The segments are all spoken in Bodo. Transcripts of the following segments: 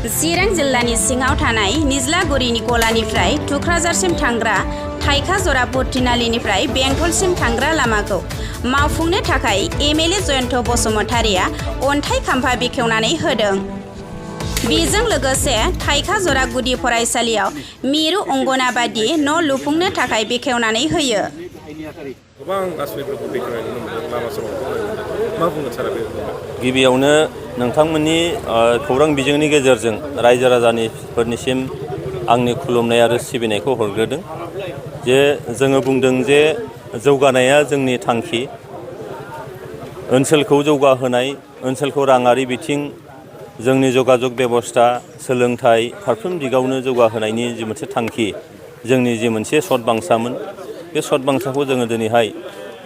चिरां जिल्लानि सिङाव थानाय निज्लागुरिनि गलानिफ्राय थुक्राझारसिम थांग्रा थाइखा जरा बर्तिनालिनिफ्राय बेंटलसिम थांग्रा लामाखौ मावफुंनो थाखाय एमएलए जयन्त बसुमतारिया अन्थाइ खाम्फा बेखेवनानै होदों। बेजों लोगोसे थाइखा जरा गुदि फरायसालियाव मिरु अंगनाबादि न' लुफुंनो थाखाय बेखेवनानै होयो। गोबां आसनिफोरखौ बेखेवनाय नुनो मोनदों, लामा सामाखौ मा बुंनो सारा बे? गिबियावनो नोंथांमोननि खौरां बिजोंनि गेजेरजों रायजो राजाफोरनिसिम आंनि खुलुमनाय आरो सिबिनायखौ हरग्रोदों। जे जोङो बुंदों जे जौगानाया जोंनि थांखि, ओनसोलखौ जौगाहोनाय, ओनसोलखौ राङारि बिथिं, जोंनि जगाजग बेबस्था, सोलोंथाइ फारफ्रोम दिगावनो जौगाहोनायनि जि मोनसे थांखि, जोंनि जि मोनसे सत बांसामोन, बे सत बांसाखौ जोङो दिनैहाय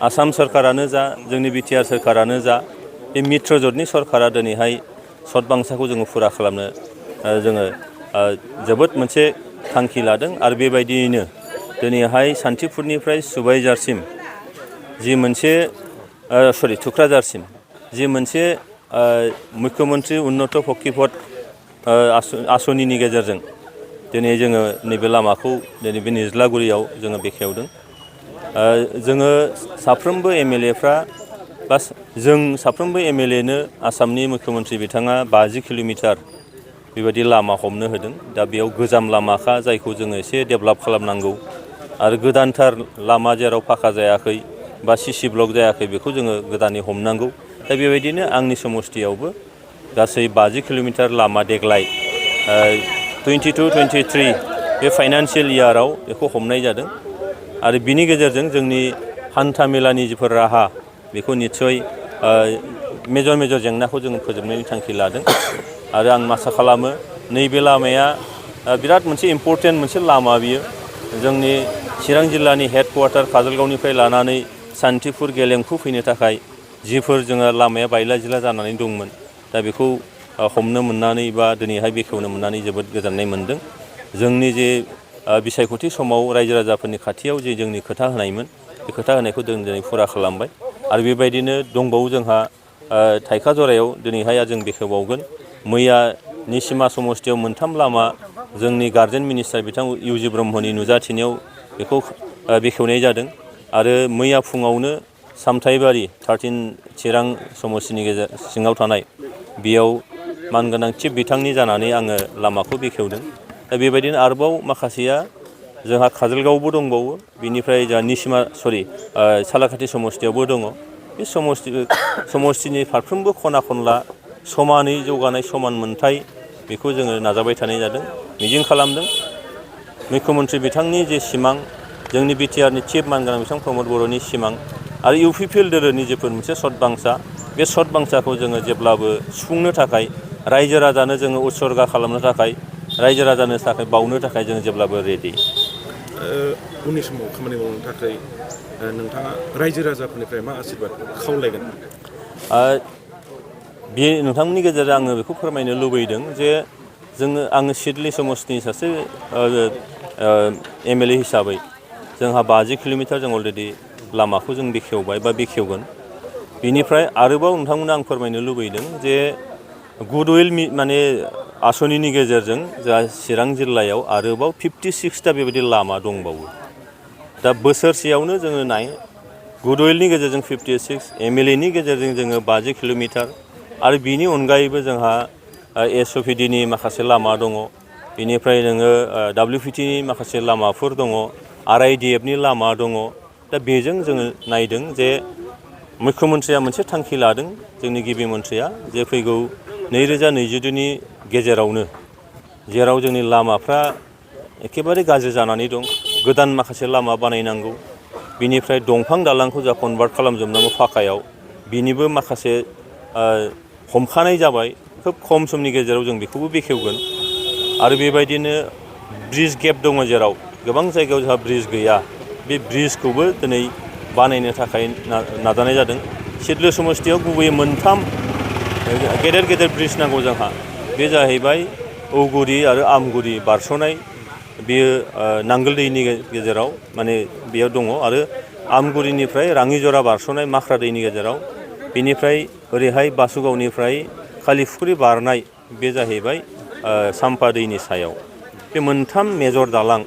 आसाम सरकारानो जा, जोंनि बिटिआर सरकारानो जा, बे मित्र जथनि सरकारा दिनैहाय सत बांसाखौ जोङो फुरा खालामनो जोङो जोबोद मोनसे थांखि लादों। आरो बेबायदियैनो दिनैहाय सान्थिफुरनिफ्राय सुबाइजारसिम जि मोनसे थुक्राझारसिम जि मोनसे मुख्यमन्त्रि उन्नत फकिफत आसनिनि गेजेरजों दिनै जोङो नैबे लामाखौ दिनै बे निज्लागुरियाव जोङो बेखेवदों। जोङो साफ्रोमबो एमएलएफ्रा बा जों साफ्रोमबो एमएलएनो आसामनि मुख्यमन्त्रि बिथाङा 50 किल'मिटार बेबायदि लामा हमनो होदों। दा बेयाव गोजाम लामाखा जायखौ जोङो एसे डेभेलप खालामनांगौ आरो गोदानथार लामा जेराव फाखा जायाखै बा सिसि ब्लक जायाखै बेखौ जोङो गोदानै हमनांगौ। दा बेबायदिनो आंनि समस्थियावबो गासै 50 किल'मिटार लामा देग्लाय 22-23 बे फाइनान्सियेल इयाराव बेखौ हमनाय जादों। आरो बिनि गेजेरजों जोंनि हान्था मेलानि जिफोर राहा बेखौ निस्सय मेजर जेंनाखौ जों फोजोबनायनि थांखि लादों। आरो आं आसा खालामो नैबे लामाया बिराद मोनसे इम्परटेन्ट मोनसे लामा, बियो जोंनि चिरां जिल्लानि हेडक्वार्टार काजलगावनिफ्राय लानानै सान्थिफुर गेलेमफु फैनो थाखाय जिफोर जोङो लामाया बायला जिला जानानै दंमोन, दा बेखौ हमनो मोननानै बा दिनैहाय बेखेवनो मोननानै जोबोद गोजोननाय मोनदों। जोंनि जे बिसायख'थि समाव रायजो राजाफोरनि खाथियाव जे जोंनि खोथा होनायमोन, बे खोथा होनायखौ जों दिनै फुरा खालामबाय। आरो बेबायदिनो दंबावो जोंहा थाइखा जरायाव दिनैहाय जों बेखेवबावगोन। मैया निसिमा समस्थियाव मोनथाम लामा जोंनि गार्जेन मिनिस्टार बिथां इउजि ब्रह्मनि नुजाथिनायाव बेखौ बेखेवनाय जादों। आरो मैया फुङावनो सामथाइबारि 13 चिरां समस्थिनि सिङाव थानाय बेयाव मानगोनां चिफ बिथांनि जानानै आङो लामाखौ बेखेवदों। दा बेबायदिनो आरोबाव माखासेया जोंहा काजलगावबो दंबावो, बिनिफ्राय जोंहा सालाकाथि समस्थियावबो दङ। बे समस्थिनि फारफ्रोमबो खना खनला समानै जौगानाय, समान मोनथाय बेखौ जोङो नाजाबाय थानाय जादों। मिजिं खालामदों मुख्यमन्त्रि बिथांनि जे सिमां, जोंनि बिटिआरनि चिफ मानगोनां बिथां प्रमद बर'नि सिमां आरो इउपिपिएल दोलोनि जेफोर मोनसे सत बांसा, बे सत बांसाखौ जोङो जेब्लाबो सुफुंनो थाखाय, रायजो राजानो जोङो उत्सर्गा खालामनो थाखाय, रायजो राजानो थाखाय बावनो थाखाय जोङो जेब्लाबो रेडि। उननि समाव खामानि मावनो थाखाय नोंथाङा रायजो राजाफोरनिफ्राय मा आशीर्बाद खावलायगोन? बे नोंथांमोननि गेजेरजों आङो बेखौ फोरमायनो लुबैदों जे आङो सिडली समस्थिनि सासे एमएलए हिसाबै जोंहा 50 किल'मिटार जों अलरेडि लामाखौ जों बेखेवबाय बा बेखेवगोन। बिनिफ्राय आरोबाव नोंथांमोननो आं फोरमायनो लुबैदों जे गुडउइल माने आसनिनि गेजेरजों जोंहा चिरां जिल्लायाव आरोबाव 56टा बेबायदि लामा दंबावो। दा बोसोरसेयावनो जोङो गुडउइलनि गेजेरजों 56, एमएलएनि गेजेरजों जोङो 50 किल'मिटार आरो बिनि अनगायैबो जोंहा एसअपिडिनि माखासे लामा दङ, बिनिफ्राय नोङो WPTनि माखासे लामाफोर दङ, RIDFनि लामा दङ। दा बेजों जोङो नायदों जे मुख्यमन्त्रिया मोनसे थांखि लादों, जोंनि गिबि मन्थ्रिया, जे फैगौ 2022नि गेजेरावनो जेराव जोंनि लामाफ्रा एखेबारे गाज्रि जानानै दं, गोदान माखासे लामा बानायनांगौ, बिनिफ्राय दंफां दालांखौ जा कनभार्ट खालामजोबनांगौ फाखायाव, बिनिबो माखासे हमखानाय जाबाय। खोब खम समनि गेजेराव जों बेखौबो बेखेवगोन। आरो बेबायदिनो ब्रिज गेप दङ, जेराव गोबां जायगायाव जोंहा ब्रिज गैया, बे ब्रिजखौबो दिनै बानायनो थाखाय नाजानाय जादों। सिडली समस्थियाव गुबैयै मोनथाम गेदेर ब्रिज नांगौ जोंहा। बे जाहैबाय औगुरि आरो आमगुरि बारस'नाय, बेयो नांगोल दैनि गेजेराव माने बेयाव दङ। आरो आमगुरिनिफ्राय राङिजरा बारस'नाय माख्रा दैनि गेजेराव, बेनिफ्राय ओरैहाय बासुगावनिफ्राय खालिफुख्रि बारनाय, बे जाहैबाय साम्फा दैनि सायाव बे मोनथाम मेजर दालां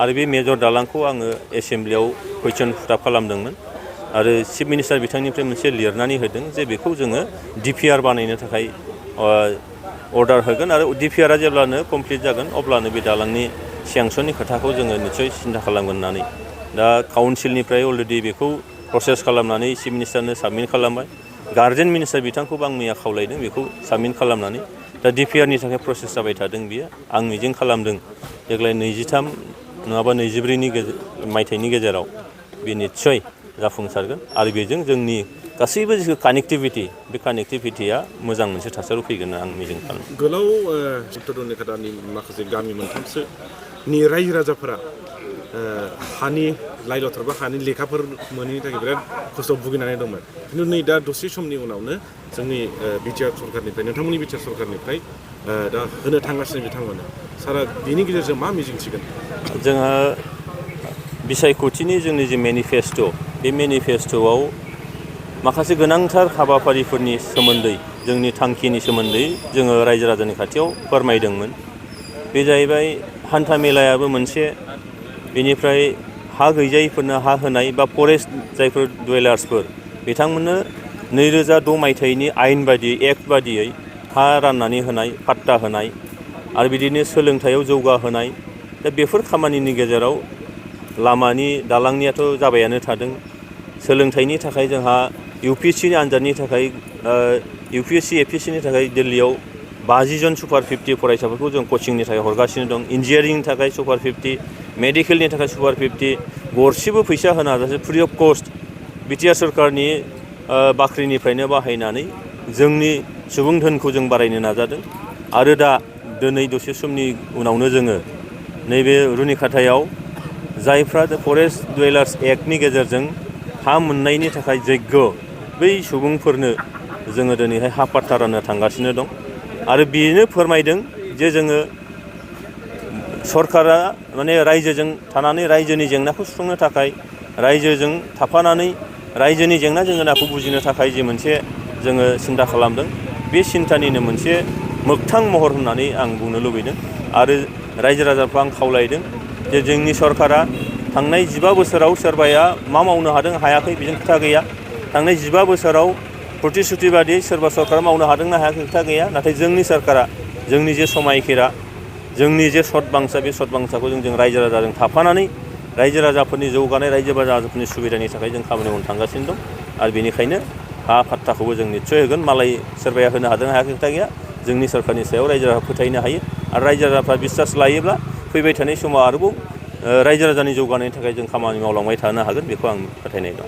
आरो बे मेजर दालांखौ आङो एसेमब्लियाव कुइसन पुटआप खालामदोंमोन आरो चिफ मिनिस्टार बिथांनिफ्राय मोनसे लिरनानै होदों जे बेखौ जोङो DPR बानायनो थाखाय अर्डार होगोन आरो DPRआ जेब्लानो कमप्लिट जागोन अब्लानो बे दालांनि सेंसननि खोथाखौ जोङो निस्सय सिन्था खालामगोन होननानै दा काउन्सिलनिफ्राय अलरेडि बेखौ प्रसेस खालामनानै चिफ मिनिस्टारनो साबमिट खालामबाय गार्जेन मिनिस्टार बिथांखौबो आं मैया खावलायदों बेखौ साबमिट खालामनानै दा DPRनि थाखाय प्रसेस जाबाय थादों बियो आं मिजिं खालामदों देग्लाय 23 नङाबा 24 मायथाइनि गेजेराव बे निस्सय जाफुंसारगोन आरो बेजों जोंनि गासैबो जिथु कानेक्टिभिटि बे कानेक्टिभिटिया मोजां मोनसे थासारियाव फैगोन आं मिजिं खालामो गोलाव उत्तरनि खोथानि माखासे गामि मोनथामसोनि रायजो राजाफोरा हानि लाइ लथर बा हानि लेखाफोर मोनैनि थाखाय बिराद खस्थ' भुगिनानै दंमोन खिन्थु नै दा दसे समनि उनावनो जोंनि बिटिआर सरकारनिफ्राय नोंथांमोननि बिटिआर सरकारनिफ्राय दा होनो थांगासिनो बिथांमोना सारा बिनि गेजेरजों मा मिजिंथिगोन जोंहा बिसायख'थिनि जोंनि जे मेनिफेस्ट' बे मेनिफेस्ट'आव माखासे गोनांथार हाबाफारिफोरनि सोमोन्दै जोंनि थांखिनि सोमोन्दै जोङो रायजो राजानि खाथियाव फोरमायदोंमोन बे जाहैबाय हान्था मेलायाबो मोनसे बेनिफ्राय हा गैजायिफोरनो हा होनाय बा फरेस्ट जायफोर डुवेलार्सफोर बिथांमोननो 2006 मायथाइनि आयेन बादियै एक्ट बादियै हा राननानै होनाय पाट्टा होनाय आरो बिदिनो सोलोंथायाव जौगाहोनाय दा बेफोर खामानिनि गेजेराव लामानि दालांनियाथ' जाबायानो थादों सोलोंथाइनि थाखाय जोंहा UPSCनि आनजादनि थाखाय UPSC APSCनि थाखाय दिल्लीयाव 50 जन सुपार 50 फरायसाफोरखौ जों कचिंनि थाखाय हरगासिनो दं इन्जिनियारिंनि थाखाय सुपार 50 मेडिकेलनि थाखाय सुपार 50 गरसेबो फैसा होनाजासे फ्रि अफ कस्ट बिटिआर सरकारनि बाख्रिनिफ्रायनो बाहायनानै जोंनि सुबुं धोनखौ जों बारायनो नाजादों आरो दा दिनै दसे समनि उनावनो जोङो नैबे रुनिखाथायाव जायफ्रा फरेस्ट डुवेलार्स एक्टनि गेजेरजों हा मोननायनि थाखाय जग्य बै सुबुंफोरनो जोङो दिनैहाय हा पाट्टा राननो थांगासिनो दं आरो बेनो फोरमायदों जे जोङो सरकारा माने रायजोजों थानानै रायजोनि जेंनाखौ सुफुंनो थाखाय रायजोजों थाफानानै रायजोनि जेंना जेंनाखौ बुजिनो थाखाय जे मोनसे जोङो सिन्था खालामदों बे सिन्थानिनो मोनसे मोगथां महर होननानै आं बुंनो लुबैदों आरो रायजो राजाखौ आं खावलायदों जे जोंनि सरकारा थांनाय 15 बोसोराव सोरबाया मा मावनो हादों हायाखै बेजों खोथा गैया थांनाय 15 बोसोराव प्रतिश्रुति बादियै सोरबा सरकारा मावनो हादोंना हायाखै खोथा गैया नाथाय जोंनि सरकारा जोंनि जे समायखिरा जोंनि जे सत बांसा बे सत बांसाखौ जों रायजो राजाजों थाफानानै रायजो राजाफोरनि जौगानाय रायजो राजाफोरनि सुबिदानि थाखाय जों खामानि मावनो थांगासिनो दं आरो बेनिखायनो हा पाट्टाखौबो जों निस्सय होगोन मालाय सोरबाया होनो हादोंना हायाखै खोथा गैया जोंनि सरकारनि सायाव रायजो राजाफ्रा फोथायनो हायो आरो रायजो राजाफ्रा बिश्वास लायोब्ला फैबाय थानाय समाव आरोबाव रायजो राजानि जौगानायनि थाखाय जों खामानि मावलांबाय थानो हागोन बेखौ आं फोथायनाय दं